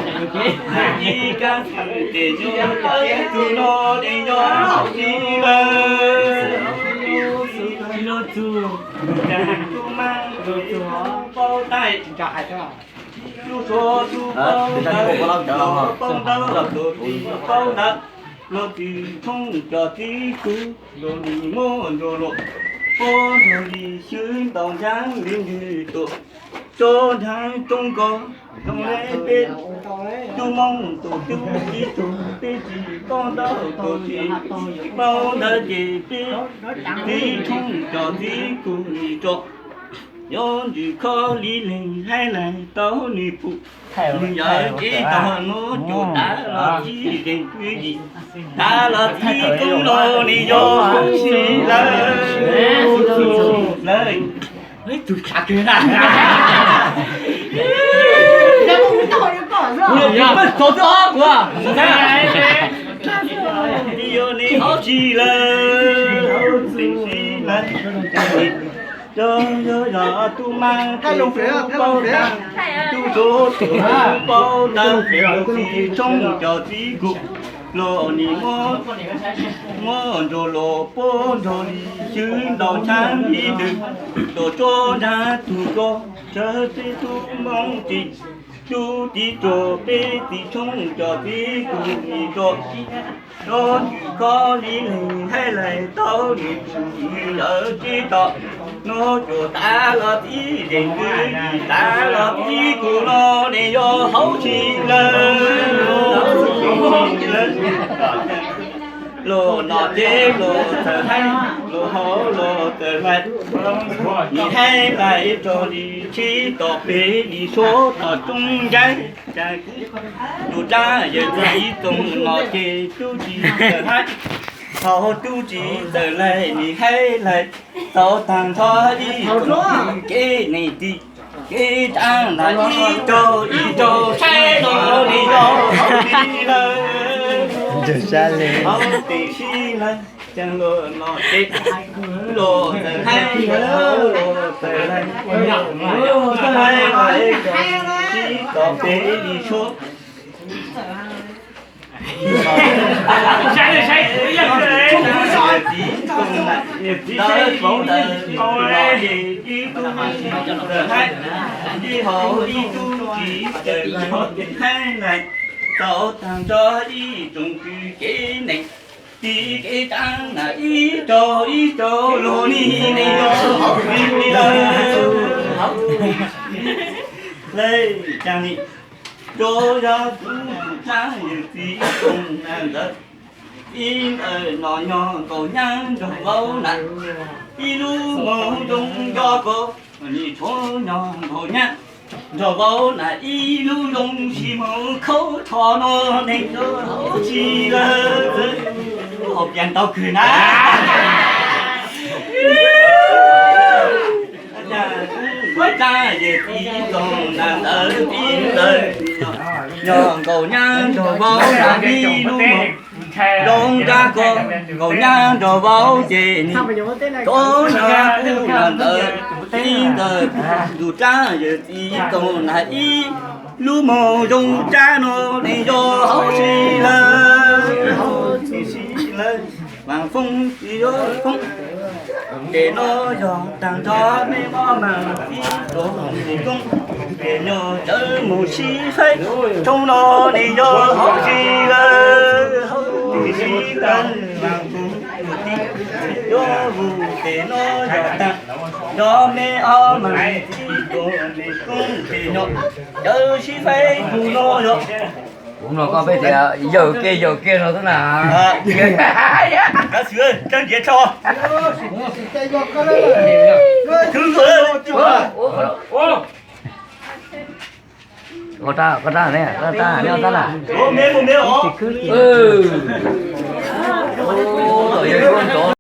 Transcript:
Ib kab xwm ces yog cov tug no es yog hauv tsis lawm. Ib lub txug, tug mas tug txug paub taij, tug suav tug paub ntawv, tug paub ntawv, tug txiv paub ntawv, los tsis tshooj cov txiv tug, los nim muab ntsuag luam, puab ntsuag li xwb ntaus ntshav li ntws tuam, tso ntshav roob ko, zoo le peb tug Moob tus tub txiv tug, peb tsis paub ntawv tus txiv paub ntawv ces peb tsis tshooj cov txiv tug li tso. Yuav ntsws kho li leeg haib lais tau nws pum, nws yawm tsis tau nuav cuag tav los txib zeeg kwv yim, tav los txib koob los nws yog hauv tsis lawm. Lawm, tug tshav kawg na. Kuv yog peb txog twb ob kuv, yog nws hauv tsis lawm, hauv tsis lawm. Yog yog yog tub mas tub paub ntawv, tub suav tub paub ntawv, tsis tshooj cov txiv tug, los nim muab ntsuag luam, puab ntsuag li xwb ntaus ntshav li ntws tuam, tso ntshav tug ko, tsawv peb tug Moob txiv, tub txiv tug, peb tsis tshooj cov txiv tug li tso. Yuav ntsws kho li leeg haib lais tau nws pum, nws yawm tsis tau nuav cuag tav los txib zeeg kwv yim, tav los txib kuv los nws yog hauv tsis lawm. Los no ces los txawm haib, los hauv los txawm lais, nws haib lais rog li tsheb tom peg li suav tom roob ncaib. Tus rab yawm txiv Txoov no ces tub tsis txawm haib, thaum tub tsis txawm lais nws haib lais, tau tag nrho ib tsoom kev neeg tij, kev rab na ib rau ib rau saib no nws yog hauv tsis lawm. Hauv tsis lawm, caag los no ces los txawm haib, los txawm lais, haib lais tsis tom peg li suav. Tau tag nrho ib tsoom kwv kev neeg tij, kev rab na ib rau ib rau los nws nws yog hauv tsis lawm. Lawm caag ni, rua yog kuv tus rab yawm txiv Txoov na ntawd, ib ntawm no yog nkaus nyab nrog vauv na, ib lub moog zoo nco ko, nws tshuav yog nkaus nyab nrog vauv na ib lub zoo tsis moog khaub rho no nws yog hauv tsis lawm. Hauv pias ntau kawg na. Kuv rab yawm txiv Txoov na ntawd, txiv ntawd yog nkaus nyab nrog vauv na ib lub moog zoo nco ko, nkaus nyab nrog vauv ces nws tshuav yog kuv na ntawd, txiv ntawd tus rab yawm txiv Txoov na ib lub moog zoo rab no nws yog hauv tsis lawm, hauv tsis lawm. Vaaj foob tsis yog foob, ces no yog taag nrho mej mob maag txib rua koob, ces no cawv moog sib faib tshoob no nws yog hauv tsis lawm, hauv tsis lawm. Vaaj foob tsis yog foob, ces no yog taag nrho mej mob maag txib rua koob, ces no cawv sib faib tshoob no yog. Kuv mloog koj peb tias yawm kiag yawm kiag no xwb na. Koj xwm, koj ntiav tso. Koj rab, koj rab ne, koj rab ne, koj rab na.